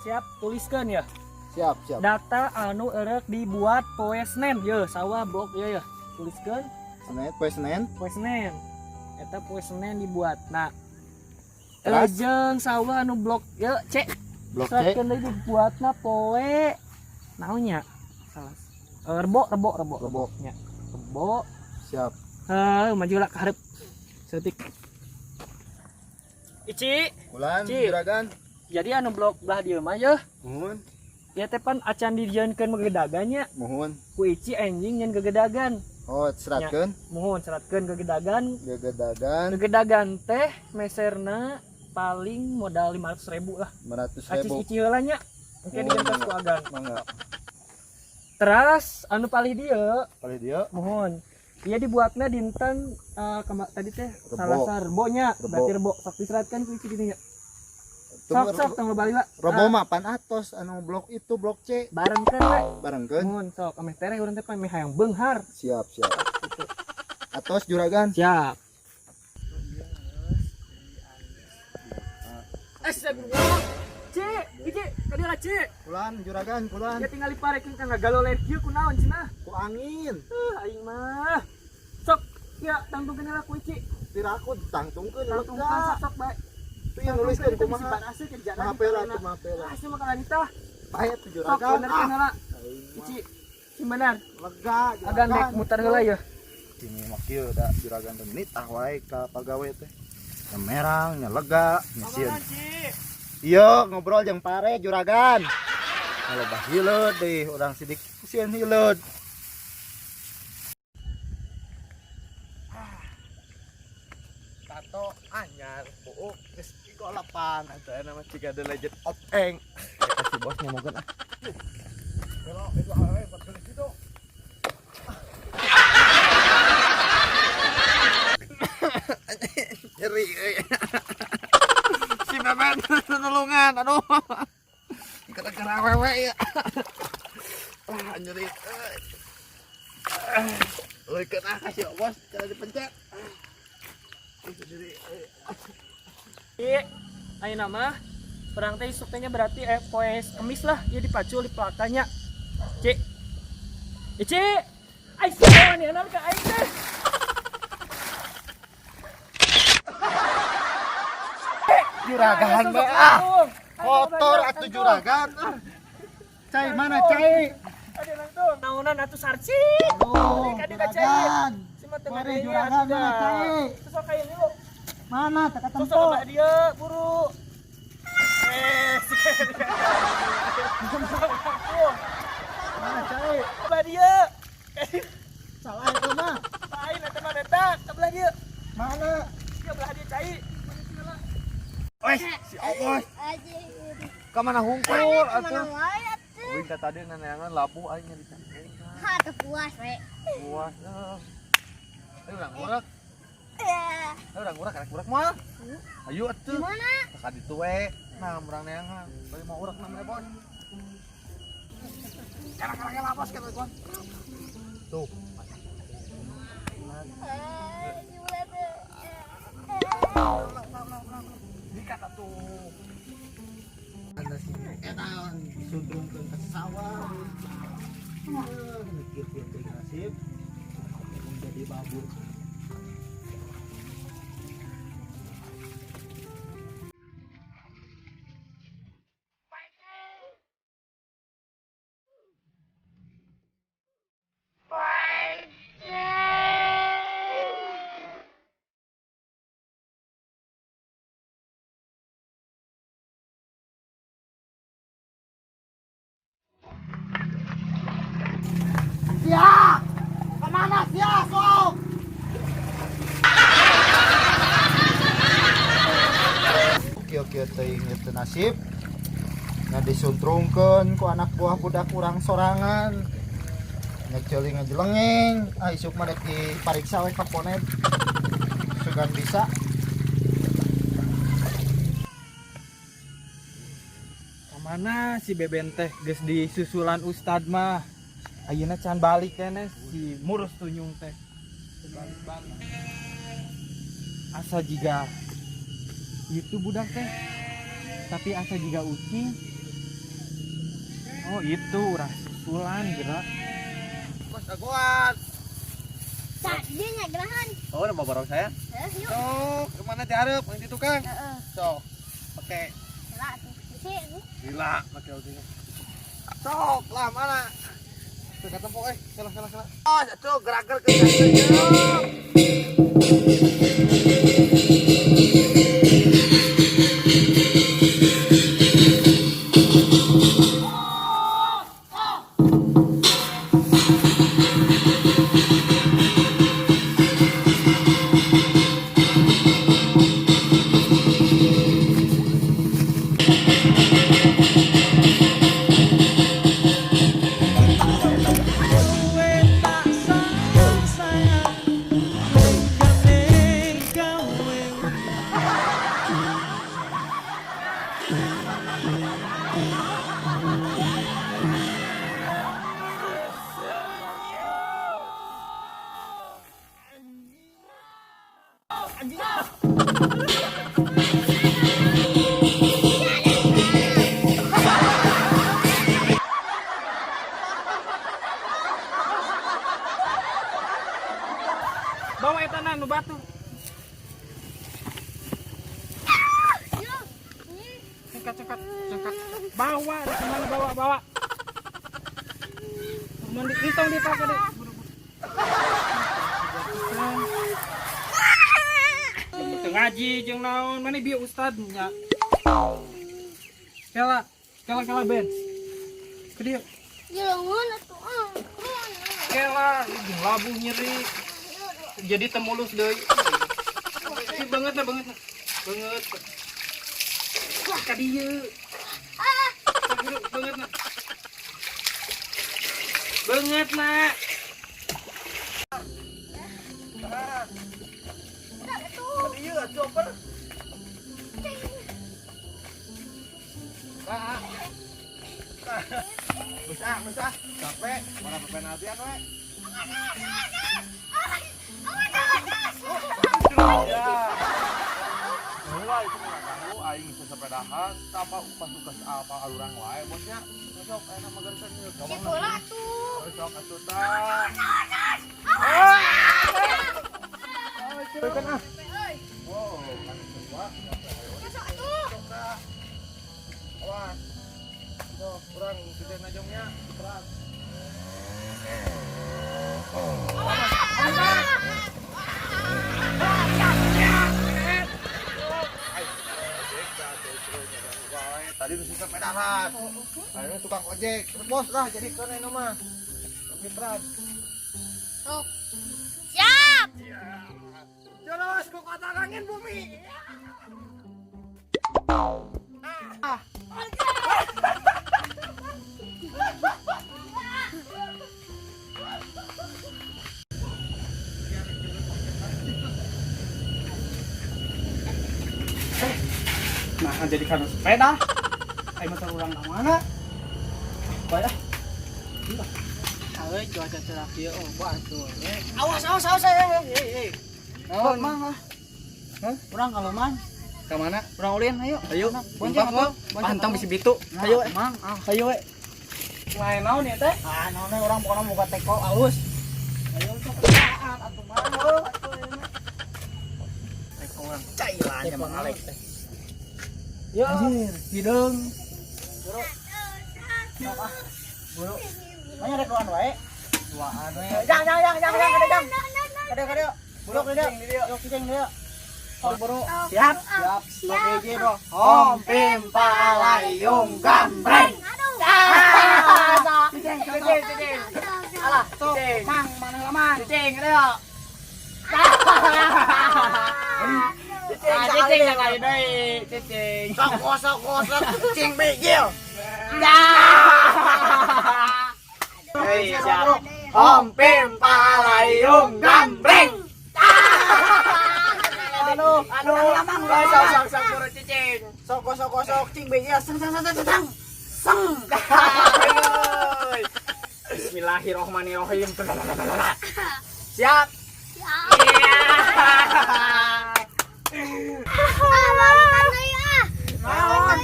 Siap, tuliskan ya. Siap, siap. Data anu erek dibuat poe Senin ye, sawah blok ye ya. Tuliskan. Senin, poe Senin. Poe Senin. Eta poe Senin dibuat. Nah, Terus? Jeung sawah anu blok ye C. Blok C. Seratkeun deui dibuatna poe naonnya? Salah. Rebo, rebo, rebo. Rebo. Nya. Rebo. Siap. Heuh, maju lah ke hareup. Seutik. Ici. Kulan, Ci. juragan. Jadi anu blok belah dieu mah yeuh. Muhun. Ya teh pan acan dijieunkeun gegedagannya. Muhun. Ku Ici enjing nyen gegedagan. Oh, seratkeun. Nya, muhun seratkeun gegedagan. Gegedagan. Gegedagan teh meserna paling modal 500.000 lah. 500.000. Acis Ici heula nya. Engke Oh, digentos ku Agan. Mangga. Teras anu palih dieu. Palih dieu. Muhun. Iya dibuatnya dinten tadi teh Rebo. Salasa rebo nya. Rebo. Berarti rebo sok diseratkan ku Ici dinya. Tunggu, Sok sok tong bali lah. Rebo mah pan atos anu blok itu blok C. Barengkeun we. Barengkeun. Muhun sok ameh tereh urang teh meh hayang beunghar. Siap, siap. Atos juragan. Siap. Astagfirullah. C, Ici, kadieu lah C. Kulan juragan, kulan. Ya tinggal diparekeun ka ngagaloler kieu kunaon cenah. Ku angin. Aing mah. Sok, ya tangtungkeun heula ku Ici. Piraku ditangtungkeun Tangtungkeun lega. sok sok bae. Tuh yang nuliskeun kumaha? Simpan asuh kerjaan. Maaf lah tuh, maaf lah. Ah, semua kalau nitah. Bae tuh Sok juragan. benerkeun heula. Aing mah. Ici, sing bener. Lega Agan juragan. dek muter heula ya. Ini mah kieu da juragan teh nitah wae ka pagawe teh. Nya merang, nya lega, nya sieun. Iya, ngobrol jeung pare juragan. Kalau bah hileud deh, urang sidik sieun hileud. Tato anyar, buuk geus golapan atuh eta mah ciga The Legend of Aang. Eta si bos nyamogeun ah. Belok itu awewe buat tulis itu. Nyeri euy. Si Beben nulungan, aduh. Gara-gara awewe ya. Wah, nyeri. Euy, kena kasih bos, cara dipencet. Iya, ayeuna mah perang teh isuk teh nya berarti poe Kemis lah, ya dipacul dipelakanya. Cik. Ici. Ai saha nih anak ka aing teh. Juragan Ayo, bae sok ah. langsung. Kotor Ayo, atuh langsung. juragan. Ah. Cai mana cai? Aduh langsung. Naonan atuh sarci. Oh, Kadi ka cai. juragan. Si mah teu Mari ngadenge juragan atuh mana dah. cai? Sosok kayak ini lo. Mana tak Sosok tempo? abah dia buru. Si kayak Mana cai? Abah dia. Salah itu mah. Lain eta mah eta, ka belah dia. Mana? Ka belah dia cai. Wes, si Obos. Ka mana hungkul atuh? Uing ka tadi neneangan labuh aing nya dicangkeng. Ha, teu puas we. Puas. Ayo urang ngurek. Ayo urang ngurek, arek ngurek mah. Ayo atuh. Gimana? Ka ditu we. Nah, urang neangan. Bari mau urek namanya, Bos. Karang-karangnya lah, Bos, kata Bos. Tuh. Dikat atuh. Ada si edan disundrungkeun ke sawah. Mikirkeun teuing nasib menjadi babur. Sia! Kemana sia, sok? Kieu-kieu teuing ieu teh nasib. Nya disuntrungkeun ku anak buah budak urang sorangan. Nya ceuli ngajelengeng, ah isuk mah dek dipariksa we ka Ponet. Sugan bisa. Kamana si Beben teh geus disusulan ustad mah. Ayeuna can balik keneh si murus tunyung teh. Balik-balik. Asa jiga itu budak teh. Tapi asa jiga ucing. Oh, itu urang susulan gerak. Bos agoan. Tadi nya gerahan. Oh, nama barang saya. Heh, yuk. Sok, kemana diharap yang di tukang? Heeh. Sok, pakai Lah tuh. Bisi. gila, pakai oke. Sok, lah mana? Tuh ketemu salah salah salah. Oh, tuh gerak gerak gerak. Bawa eta na nu batu. Yuk. Nih. Cengkat cengkat cengkat. Bawa dari kemana bawa bawa. Mandi entong dipake deh. Teu ngaji jeung naon mana bieu ustad nya. Kela, kela kela Ben. Ke dieu. Jelungun atuh ah. Kela jeung labuh nyeri. Jadi temulus deui. Ih, banget na banget na. Banget. Wah, ka dieu. Buru, banget na. Banget na. Iya, chopper. Bisa, bisa. Capek, mana penaltian we. Ya. Heula itu mah ganggu aing bisa sepedahan, apa upah tugas apa alurang wae bosnya. Sok aya nama garisan ieu. Si bola tuh. Sok atuh tah. Kan ah. Oh, kan semua. Masuk atuh. Awas. Tuh, kurang gede najongnya, berat. Tadi bisa sepedahan. Akhirnya tukang ojek. Bos lah jadi keren mah. Mitra. Sok. Siap. Terus kok kata angin bumi. Nah, jadi karena sepeda. Ayo motor urang ka mana? Bae ah. Euy, cuaca cerah kieu oh atuh. Awas awas awas eh eh eh. Naon mang ah. Urang kalau mang. Ka mana? Urang ulin ayo. Ayo. Bonceng Bonceng atuh. Pantang bisi bitu. Ayo mang ah. Ayo we. Main naon ya teh? Ah, naon urang pokona boga teko alus. Ayo sok saat atuh mang. Heuh, atuh ayeuna. Teko urang cai lah nya Mang Alek teh. Ya, anjir, hideung. Buru. Sok ah. Buru. Mana rek duaan wae? Duaan we. Jang jang jang jang jang kade jang. Kade kade. Buru kade. Yok cicing dia. Oh, buru. Siap. Siap. Oke, hiji, bro. Om pim palayung gambreng. Aduh. Cicing, cicing, cicing. Alah, sok mang mana lama. Cicing kade. Cicing, Cicing sekali deui, cicing. Sok kosok kosok cing bijil. Hei, siap. Om pim palayung gambreng. Aduh, aduh, lamang, Sok sok sok buru cicing. Sok kosok kosok cing bijil. Seng seng seng seng seng. Seng. Bismillahirrohmanirrohim. Siap. Siap. Iya. Ah, balikan deui ah. Naon?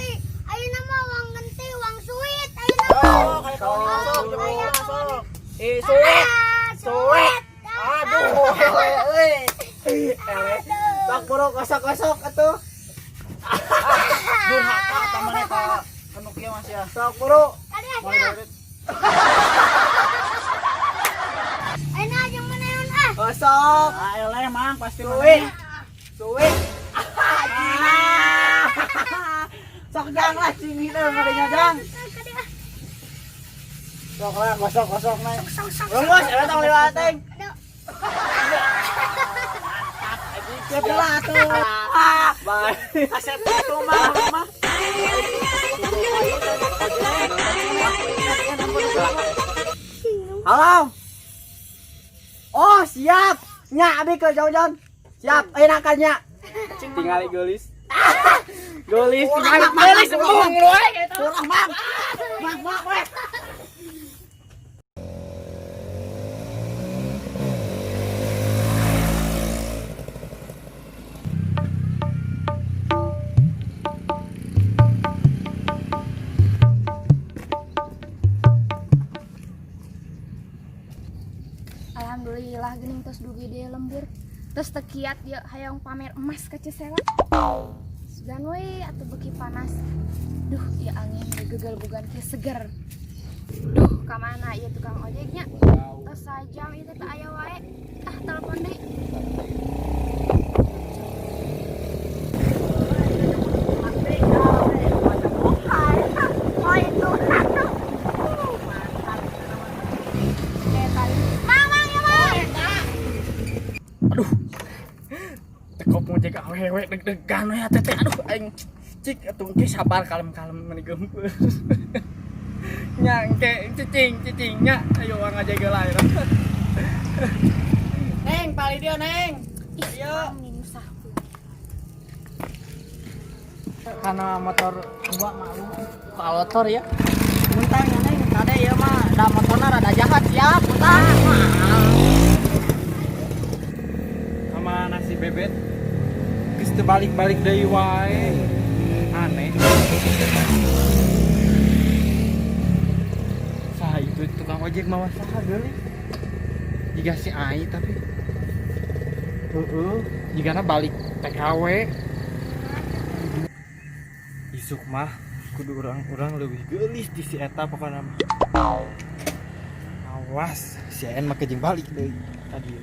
Ayeuna mah uang genti, uang suit, ayeuna mah. Oh, Sok buru gosok-gosok atuh. Durhaka ka maneh ka anu kieu mah sia. Sok buru. Kali aja. Ayeuna jeung meneun ah. Gosok. Ah eleh mang pasti Suwi. maneh. Suwi. Sok jang lah cing hideung adanya jang. Kali ah. Sok lah gosok-gosok naik. Sok sok. Rumus eta tong liwat teh. Aduh. Siap lah atuh. Ah, bye. Asep tuh mah mah. Halo. Oh, siap. Nya abi ke jauh-jauh. Siap, enakan nya. Tingali geulis. Geulis, Kurang, tingali mang, geulis mang, embung lu we. Kurang, Mang. Mang, mang, weh. Alhamdulillah geuning tos dugi deui lembur. Tos teu kiat ieu hayang pamer emas ka Cisela. Sugan we atuh beuki panas. Duh, ieu angin gegelbugan kieu seger. Duh, ka mana ieu tukang ojeknya? Tos sajam ieu teh teu aya wae. Ah, telepon deui. Mang, mang, ya mang. Aduh. Tekop ngojek awewe deg-degan we teh aduh aing cik atuh engke sabar kalem-kalem meni geumpeur. Nya engke cicing cicing nya ayo urang ngajek heula ayeuna. Neng, pali dia, Neng. Ih, mang nyusah. Karena motor gua malu. Kalotor ya. Muntang ya, Neng. Kade ieu mah da motorna rada jahat siap, muntang. Sama nasi bebet geus teu balik-balik deui wae. Aneh. Saha itu tukang ojek mawa saha geulis? Jiga si Ai tapi. Heeh, jigana balik TKW. Isuk mah kudu urang-urang leuwih geulis di si eta pokona mah. Awas, si En make jeung balik deui tadi.